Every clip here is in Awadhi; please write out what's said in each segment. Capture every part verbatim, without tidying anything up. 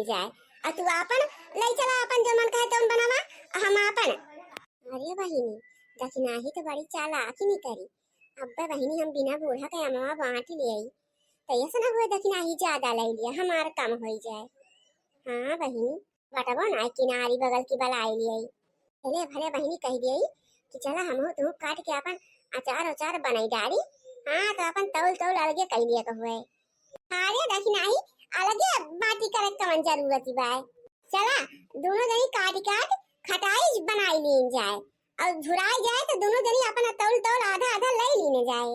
जाए। अउ तू आपन लइ चला, आपन जो मन कहे तौन बनावा, अउ हम आपन। अरे बहिनी, दखिनाही तो बड़ी चालाकी निकरी। अब्बे बहिनी, हम बिना बूढ़ा के अमवा बाँट लेई, तो ऐसा ना हुए दखिनाही ज्यादा लइ लिया, हमार कम होइ जाए। हाँ बहिनी, बटबो ना किनारी बगल की बलाई लेई। भले भले बहिनी कहि देई कि चला हमहू तुहू काट के आपन अचार उचार बनाई डारी। हाँ, तो आपन तौल तौल अलगे कइ लिया के हुए। अरे दखिनाही, अलगे बाटी करे कवन जरूरत बा? चला, दोनों जनी काट काट खटाई बनाई लीन जाए, अउ झुराई जाए तो दोनों जनी आपन तौल तौल आधा आधा लइ लीन जाए।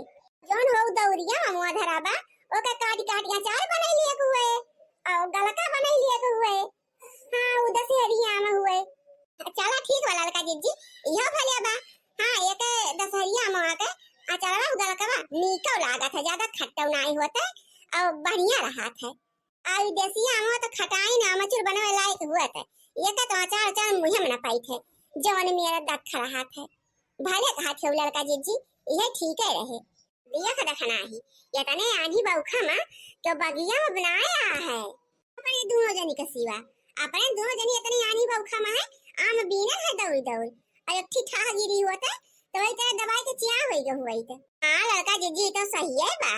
जौन हो दौरिया में मुआ धरा बा, ओका काट काट के अचार बनाई लिया के हुए, अउ गलका बनाई लिया के हुए। हाँ, उ दशहरिया में हुए। चला ठीक बा ललका जिज्जी, इहो भले बा। हाँ, एक दशहरिया में आके अचारवा गलकवा नीको लागत है, ज्यादा खट्टो नाई होत है अउ बढ़िया रहत है। अउ देसिया में तो खटाई ना अमचूर बनवे लायक हुआ था, ये का तो अचार अचार मुँहे में ना पाई थे, जवन मेरा दत रहत है। भले कहा थे ललका जिज्जी, यह ठीक है रहे। दिया का दखनाही, ये तने आन्ही बौखा मा तो बगिया में बनाया है। अपने दोनों जनी का सिवा, अपने दोनों जनी इतनी आन्ही बौखा मा है, आम बीने है दौड़ दौड़, अउ एक ठी ठाह गिरी होते तो वही तरह दबाई के चिया होई गए हुई थे। हाँ ललका जिज्जी, तो सही है बा,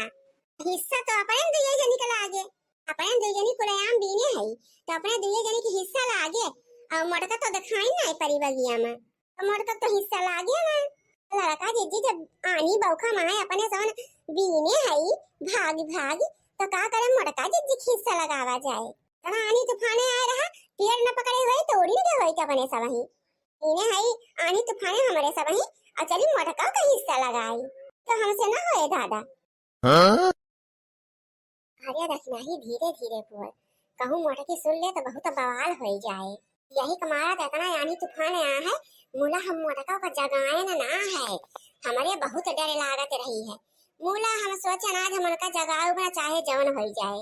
हिस्सा तो अपने दुइये जनी का लागे। अपने दुइ जनी कुल आम बीने हई, तो अपने दुइये जनी के हिस्सा लागे। अउ मोटका तो देखाई नाई परी बगिया में, तो मोटका तो हिस्सा लागे ना। ललका जिज्जी, जब आनी बौखा माए अपने सवन बीने हई भाग भाग, तो का करे मोटका जिज्जी के हिस्सा लगावा जाए। तब आनी तूफाने आए रहा, पेड़ न पकड़े हुए तो उड़ी गए हुए अपने सब ही। बीने हई, आनी तूफाने हमरे सब ही, अउ चली मोटका का हिस्सा लगाई, तो हमसे ना होए दादा। हाँ? अरे दखिनाही, धीरे धीरे बोल, कहूँ मोटकी सुन ले तो बहुत बवाल होइ जाए। यही के मारा तो इतना आनी तूफान आया है, मुला हम मोटका का जगाए न ना है, हमरे बहुत डर लागत रही है। मुला हम सोचे ना आज हम उनका जगाऊ ना, चाहे जवन होइ जाए।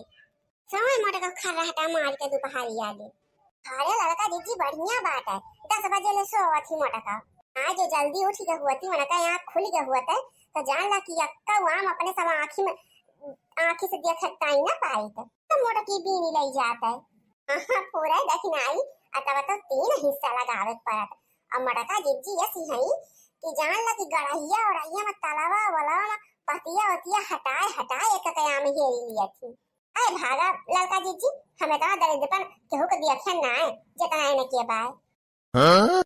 समय मोटका खर्राटा मार के दुपहरिया ले। अरे ललका जिज्जी बढ़िया बात है, दस बजे ले सोवत ही मोटका। आज जो जल्दी उठ गए हुआ थी, उनका आँख खुल गए हुआ था, तो जान ला कि अक्का आम अपने सब आँखी में, आँखी से देखत ताई ना पाई तो, तो मोटकी बीनी लई जात है। हाँ, पूरा दखिनाही, आ तब तो तीन हिस्सा लगावे के पड़त। अब मोटका जिज्जी ऐसी है कि जान ला कि गड़हिया उड़हिया में तलवा वलवा में पतिया वतिया हटाए हटाए एक कया में घेरी लिया थी। अरे भागा ललका जिज्जी, हमें तो दरिद्रपन केहू के दियखियन ना है, जितना इन्हें के बाय। हाँ?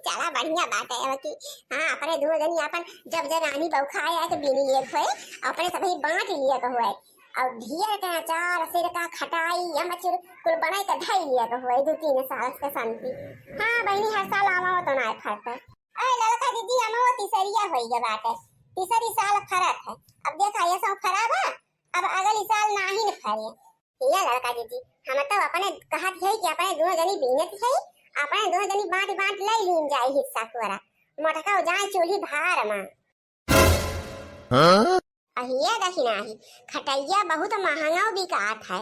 चला बढ़िया बात है अब की। हाँ, अपने दोनों जनी अपन जब जब आनी बौखा आए, आए तो बीनी लिए होए, अपने सभी बांट लिए को हुए। और ढेर के अचार, सिरका, खटाई, अमचूर कुल बनाए के धई लिए को हुए, दो तीन साल के शांति। हाँ बहिनी, हर साल आमा हो तो ना फरता। अरे ललका जिज्जी, आमा वो तीसरिया होई गए बाटे, तीसरी साल फरत है। अब देखा ये सब खराब है, अब अगली साल नाही न फरे। ये ललका जिज्जी, हम तो अपने कहत है कि अपने दोनों जनी बीनत है, अपने दोनों जनी बांट बांट ले लीन जाए हिस्सा कोरा, मोटका जाए चूल्ही भार मा। हाँ? अहिए दखिनाही, खटैया बहुत महंगा बिकात है,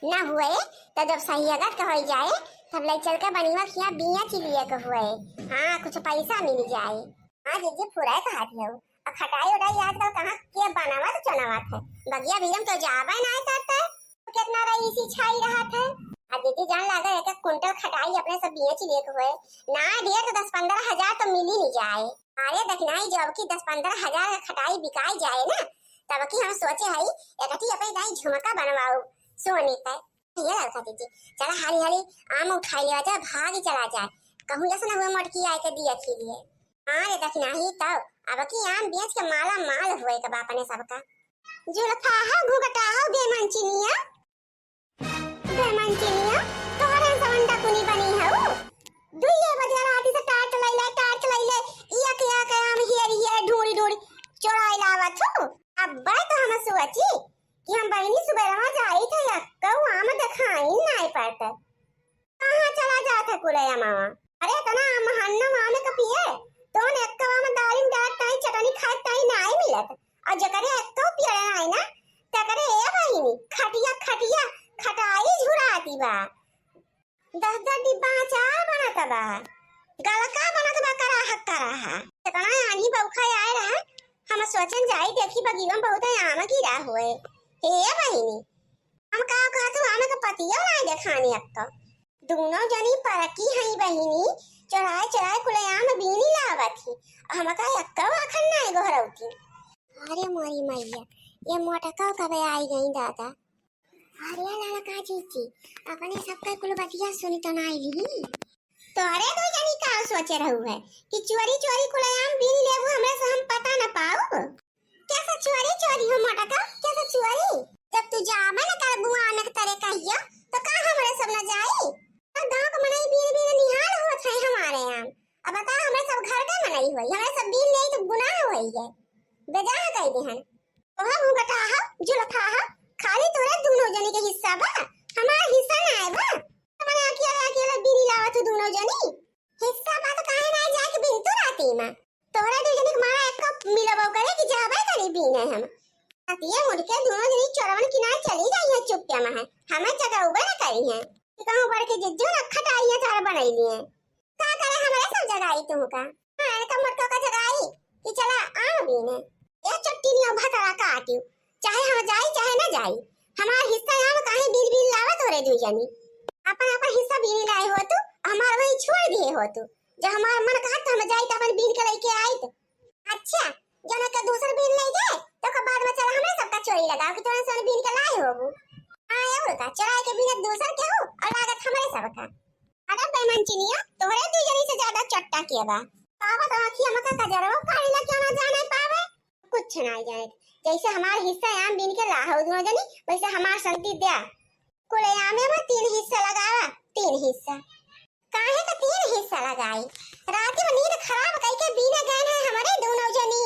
न हुए तो जब सही अगत का हो जाए, तब ले चल के बनिवा खिया बिया चिलिए के हुए, हाँ कुछ पैसा मिल जाए। हाँ जिज्जी, पूरा कहत है। अब खटाई उटाई आजकल कहाँ के बनावत चुनावत है, बगिया बीरम तो जाबे ना करते। कितना रईसी छाई रहत है। आ दीदी जान लागे एक एक कुंटल खटाई अपने सब बेच लिए के हुए, ना ढेर तो दस पन्द्रह हजार तो मिली नहीं जाए। अरे दखिनाही, जब की दस पन्द्रह हजार का खटाई बिकाई जाए ना, तब की हम सोचे हई एक ठी अपने दाई झुमका बनवाओ सोने का। ये ललका दीदी, चला हाली हाली आम उठाई लेवा जा, भागी चला जाए, कहूँ जैसे ना हुए मोटकी आए के दिया खिलिए। हाँ रे दखिनाही, तब अब की आम बेच के माला माल हुए के बापने सबका। जुल्फा हो, घुघटा हो, बेमंचिनिया, बेमंचिनिया, तोहरे सवन डकुनी बनी हऊ। दुइये बजे राती से टार्च लइले, टार्च लइले, इया के, इया के आम हियर, हियर, ढूंढी, ढूंढी चोराई लावत हऊ। अब तो हम सोची कि हम बहिनी सुबेरवा जाई थे, एक्कऊ आम देखाई नाई पड़ते। कहाँ चला जात है कुलैया मामा? अरे इतना महन्ना मामे का पिए, तोन एक्कवा में दालिम डालत ताई चटनी खात ताई नाई मिलत। और जकरे एक्को पिए नाई ना, तकरे ए बहिनी, खटिया, खटिया, खटाई झुराती बा। दस दस डिब्बा अचार बनत बा, गलका बनत बा, कराहा, कराहा। इतना आनी बौखा आए रहा, हम सोचन जाई देखी बगीवा में बहुत आम गिरा हुए। हे बहिनी, हम का कहत हूँ, हमका पतियो नाई देखानी अक्का। दूनो जनी परकी हई बहिनी, चोराए चोराए कुल आम बीनी लावत ही। हमका अक्का आखन नाई गोहरौती। अरे मोरी मैया, ये मोटका कबे आई गई दादा। अरे लड़का जीजी, अपने सबके कुल बतिया सुनी तो नाई ली। तोरे दो जनी का सोचे रहू है कि चोरी चोरी कुल आम बीनी लेबू, हमरे से हम पता न पाऊ। कैसे चोरी चोरी हो मोटका, कैसे चोरी? जब तू जाबे न करबू आनक तरे कहियो, तो का हमरे सब न जाई? तो गाँव के मनई बीन बीन निहाल होत है हमारे आम। अब बता, हमरे सब घर के मनई होई, हमरे सब बीन लेई तो गुनाह होई है। बेजाह कई देहन। ओह घूंघटा ह, झुलफा ह, खाली तोरे दूनो जनी के हिस्सा बा, हमार हिस्सा ना आए बा। मने अकेले अकेले बीनी लावत हो दूनो जनी। हिस्सा बा तो काहे ना जाए के बीन तू राती में? तोहरा दू जनी के मारा एक कप मिलबो करे कि जाबे करी बीने हम। अतिये मुड़ के दूनो जनी चोरवन किनारे चली जाई है चुप्पे में है। हमें जगाउबे न करी है। कि कहूँ बढ़ के जिज्जू न खटाई है चार बनैली है। का करे हमरे सब जगाई तू का? हाँ, इनका मोटका का जगाई कि चला आम बीने। ए चट्टी नियो भतरा काटियो। चाहे हम जाई चाहे न जाई। हमार हिस्सा आम काहे बीन बीन लावत हो रे दू जनी? अपन अपन हिस्सा बीनी लाए हो तू, हमार वही छोड़ दिए हो तू। जब हमार मन कहत तो हम जाई तो अपन बीन के लेके आई तो। अच्छा, जने के दूसर बीन ले जाए, तो ओकर बाद में चला हमरे सबका चोरी लगाओ कि तोहन सन बीन के लाए होबू। हाँ, और का, चोराए के बीनत दूसर के हो, और लागत हमरे सबका। अरे बेमनचिनिया, तोहरे दू जनी से ज्यादा चट्टा के बा। पावत आँखी हमका कजरवा काढ़ी ला क्यों ना जाने पावे? कुछ ना जाने, जैसे हमार हिस्सा आम बीन के लाहौ दूनो जनी, वैसे हमार संती द्या। कुल आमे में तीन हिस्सा लगावा, तीन हिस्सा। काहे का तीन हिस्सा लगाई? राती में नींद खराब कई के बीने गए हैं हमरे दोनों जनी।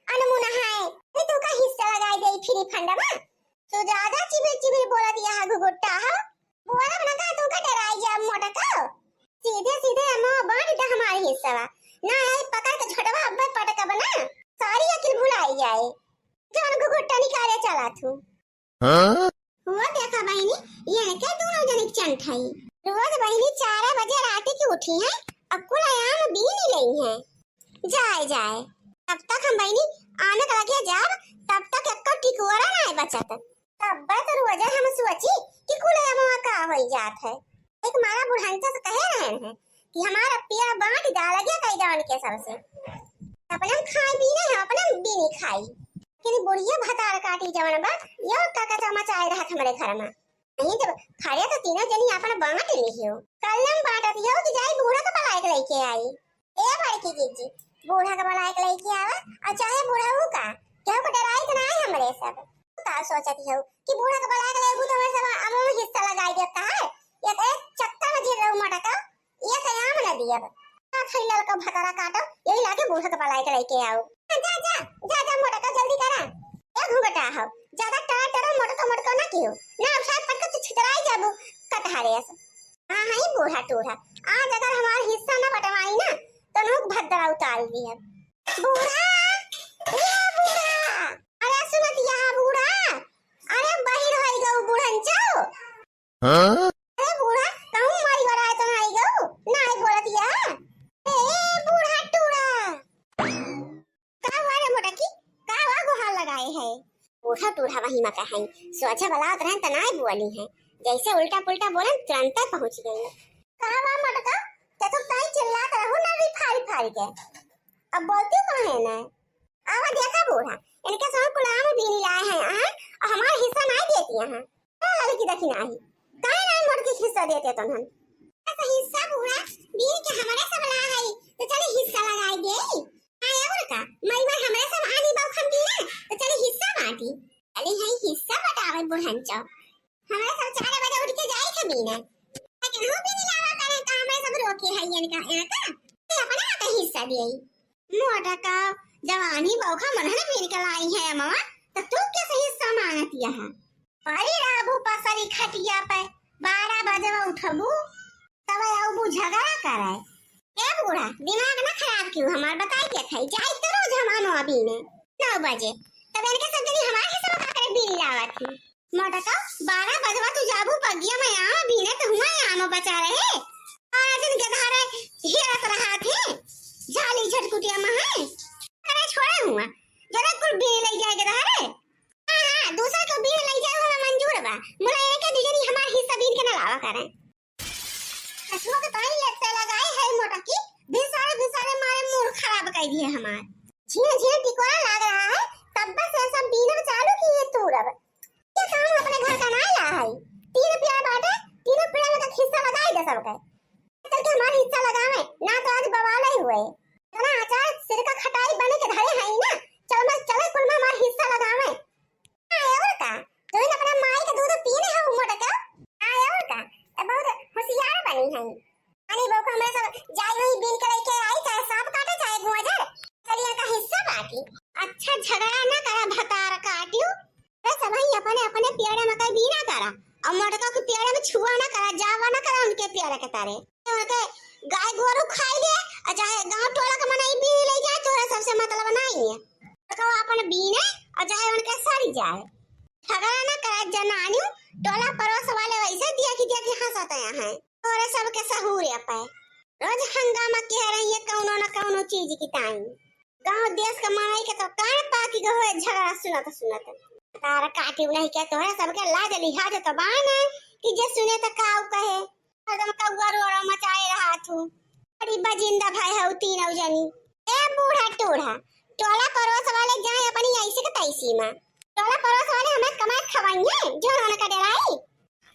अनमुना है, ये तू का हिस्सा लगाई दे फ्री फंड में? तू ज्यादा चिबिर चिबिर बोला दिया है घुघुट्टा हो। बोलब ना का तू का डराई जा मोटका? सीधे सीधे अम्मा बांट दे हमारे हिस्सा। ना आई पकड़ के झोटवा अब्बे पटका बना। सारी अकिल भुलाई जाए। जौन घुघुट्टा निकाले चला तू। हाँ? हुआ देखा बहिनी, ये के दोनों जने के चंट हई। रोज बहिनी चार बजे रात की उठी है, अब कुल आम बीन ही नहीं है। जाए जाए, तब तक हम बहिनी आनक लगे जाब, तब तक एक्को टिकुआरा ना बचत। तब तो रोज हम सोची कि कुल आमवा का होई जात है। एक मारा बुढ़ानचा से कहे रहन है कि हमारा पिया बांट डाल गया कई गावन के सबसे। अपने हम खाए पी रहे हैं, अपने हम बीनी खाई। लेकिन बुढ़िया भतार काटी जवन बा, यो का कचा मचाए रहत हमरे घर में। नहीं जब खड़े तो तीनों जनी आपन बांट लिहियो। कल हम बांटत हियो कि जाई बूढ़ा के बलाए के लेके आई। ए बड़की जीजी, बूढ़ा के बलाए के लेके आवा, और चाहे बूढ़ा हो का, केहू को डराई तो ना है हमरे सब। का सोचत हियो कि बूढ़ा के बलाए के लेबू तो हमरे सब अमो हिस्सा लगाई देता है। एक, एक चक्कर में जिर रहू मटका, ये कयाम न दियब। का खई ललका भतारा काटो, यही लागे बूढ़ा के बलाए के लेके आओ। जा, जा, जा, जा, मोटका जल्दी करा। ए घुघटा हो, ज्यादा टड़ा टड़ा मोटका मोटका ना कियो। ना अब शायद पटक तू छितराई जाबू, कटहरे अस। हाँ, हाँ, ये बूढ़ा टूढ़ा। आज अगर हमार हिस्सा ना बंटवाई ना, तो नोक भद्रा उतार दियब। बूढ़ा, ए बूढ़ा, अरे सुनत यहाँ बूढ़ा, अरे बहिर होई गऊ बूढ़न चो। हाँ? अरे बूढ़ा, कहूँ मारी बड़ा है तो ना आई गऊ, ना आई बोलत या। ए बूढ़ा टूढ़ा। का हुआ रे मोटकी? का हुआ गुहार लगाए है? बूढ़ा टूढ़ा वही मा कहीं, सोझा बलात रहन त नाय बोली है, जैसे उल्टा पुल्टा बोलन तुरंते पहुँच गई। का हुआ मोटका? ते तो कई चिल्लात रहू ना रिफारी फारी के, अब बोलती काहे ना? आवा देखा बूढ़ा, इनके सब कुल आम बीनी लाए हैं, हाँ? और हमार हिस्सा नाय देती हैं। ए लड़की देखी नाही, काहे नाय मोटकी हिस्सा देते तनहन? ऐसा हिस्सा बूढ़ा बीन के हमारे सब ला है, तो चले हिस्सा लगाई दे। हाँ, और का? मई मई हमरे सब आनी बाऊ खम की ना, तो चले हिस्सा बांटी। चले है हिस्सा बटावे बुढ़न चो। हमरे सब चार बजे उठ के जाए थे बीने। लेकिन हो बीनी लावा करे, तो हमरे सब रोके है इनका, इनका। ये अपने आके हिस्सा दिए। मोटका, जवानी बौखा मनहन बीन के लाई है अमवा, तो तू कैसे हिस्सा मांगत यहाँ? परी रहबू पसरी खटिया पे, बारह बजे में उठबू, तब आऊबू झगड़ा करे। ए बूढ़ा, दिमाग ना खराब कियो हमार, बताई देत है, जाई तो रोज हम अमवा बीने, नौ बजे, तब इनके सब जनी हमार हिस्सा का करे बीन लावत ही। मोटका, बारह बजवा तू जाबू बगिया में आम बीने तो हुआ आम बचा रहे। और दिन गधा रे हेरत रहा थे, झाली झटकुटिया में है। अरे छोड़ा हुआ, जरा कुल बीन ले जाए गधा रे। हाँ, हाँ, दूसर के बीन लई जाए, हमें मंजूर बा। मुला इनके दुजनी हमार हिस्सा बीन के ना लावा करें। हसुआ के तोड़ी लेते लगाए है मोटकी, भिनसारे भिनसारे मारे मूड खराब कर दिए हमार। झीन झीन टिकोरा लाग रहा है, तब से सब बीनब चालू किए तूरब। ये काम अपने घर का ना ला है। तीन पेड़ बाटे, तीनों पेड़ में का हिस्सा लगाई दे सबके। चल के हमार हिस्सा लगावे, ना तो आज बवाल ही हुए। इतना अचार सिर का खटाई बने के धरे है ना, चल मैं चले कुल में हमार हिस्सा लगावे। हाँ, और का? तू ही अपने माई के दूध पीने हो मोटका? हाँ, और का? तो बहुत होशियार बनी है। अरे बहू, हमरे सब जाई हुई बीन के लेके आई, चाहे सांप काटे, चाहे गुआजर। चलिए का हिस्सा बाकी। अच्छा झगड़ा ना करा भतार काटियो। अरे सब ही अपने अपने पेड़े में कहीं बीना करा। और मोटका के पेड़े में छुआ ना करा, जावा ना करा उनके पेड़े के तारे। उनके गाय गोरू खाई ले, और चाहे गांव टोला के मनई बीन ले जाए, तोरा सबसे मतलब नहीं है। तो अपन बीने और चाहे उनके सरी जाए। झगड़ा ना करे जनानियों, टोला पड़ोस वाले वैसे दिया कि दिया कि हंसत हैं। तोरे सबके सहूर पे रोज हंगामा किहे रहिए कौनो ना कौनो चीज की ताई। गांव देश के मनई के तो कान पाकी गए हुए झगड़ा सुनत सुनत। तारा काटी नहीं क्या तोहरे सबके लाज लिहाज तो बान है कि जे सुने तो काऊ कहे। हरदम कौआ रोड़ा मचाए रहा तू। बड़ी बजिंदा भाई हऊ तीनों जनी। ए बूढ़ा टूढ़ा, टोला पड़ोस वाले जाए अपनी ऐसी के तैसी में। टोला पड़ोस वाले हमें कमाए खवाइए, जो उन्होंने का डराई।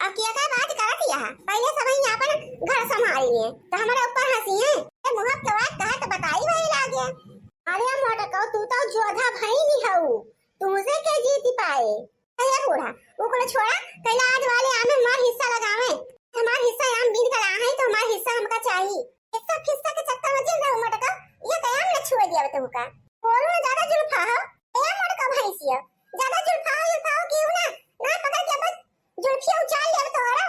अब क्या का बात करत यह? पहले सब ही अपन घर संभाली है, तो हमारे ऊपर हंसी है। ए मुँह के बात कहा तो बताई वही लागे। अरे मोटको, तू तो जोधा भाई नहीं हऊ, तुमसे के जीत पाए। ए बूढ़ा, ओकरो छोड़ा, कैला आज वाले आम में हमार हिस्सा लगावे। हमार हिस्सा आम बीन कर आ है, तो हमार हिस्सा हमका चाहिए। हिस्सा फिस्सा के चक्कर में जिन रहू मोटका, ये कयाम न छुए दिया तुमका। बोलो ना ज्यादा जुल्फा हो, ए मोटका भैंसिया, ज्यादा जुल्फा हो, जुल्फा हो क्यों ना, ना पकड़ के बस जुल्फिया उछाल ले तोरो।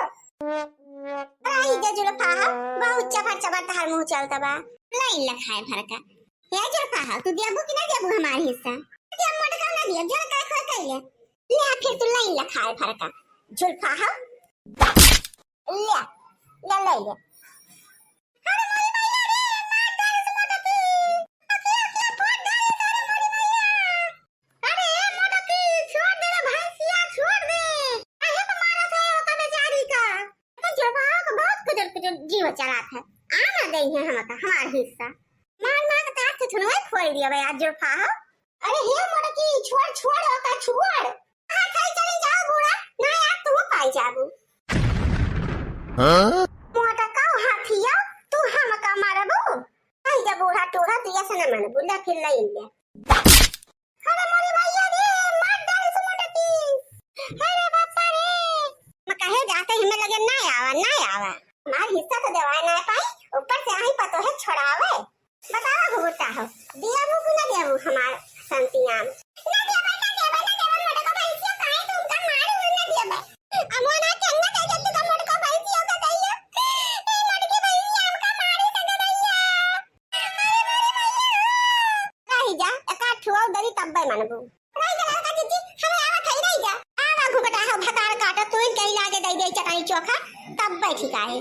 आई जे जुल्फा हो, बहुत चबर चबर तहार मुंह चलता बा। लाइन लखाए भरका। हे जुल्फा हो, तू देबू कि ना देबू हमार हिस्सा? देब मोटका ना देब, जोर का खोर कैले। ले आ फिर तू लाइन लखाए भरका। जुल्फा हो। ले, ले, ले, ले। अरे मोरी मैया रे, मार डाले से मोटकी। अखिया, अखिया फोड़ डाले से रे मोरी मैया। अरे मोटकी, छोड़ दे रे भैंसिया, छोड़ दे। काहे को मारत है ओका बेचारी का? तो जुल्फा हो बहुत कुचर कुचर जीव चलात है। आ ना गई है हमका हमार हिस्सा। मार मार के तार से थुनवे खोल दिया बे आज जुल्फा हो। अरे हे मोटकी, छोड़, छोड़, ओका छोड़। हाथ है, चली जाओ बूढ़ा, ना यार तू पाई जाबू। हाँ? मोटका हाथिया, तू हमका मारबू? आई जा बूढ़ा टूढ़ा, तू ऐसे ना मानबू, ले फिर ले ले। अरे मोरी भैया रे, मार डाले से मोटकी। अरे बापा रे। मैं कहे जाते ही में लगे ना आवा, ना आवा। हमार हिस्सा तो देवाए ना पाई, ऊपर से आई पतो है छोड़ावे। बतावा घुघुटा हो, दियाबू कि ना दियाबू हमार संतियाम? ना दियाबे, ना दियाबे, ना दियाबे, मोटको भैंसिया काहे तुमका मारू, ना दियाबे। अमो ना चंगा दे दे तुमका मोटको भैंसिया का दइया। ए मोटकी भैंसिया हमका मारी संग दइया। अरे मोरी भैया। रही जा, एका ठुआऊ दरी तब्बे मनबू। रही जा लड़का जीजी, हम आवत हई, रही जा। आवा घुघुटा हो भतार काटा, तू ही कहीं लागे दे दे चटाई चोखा, तब्बे ठीक आहे।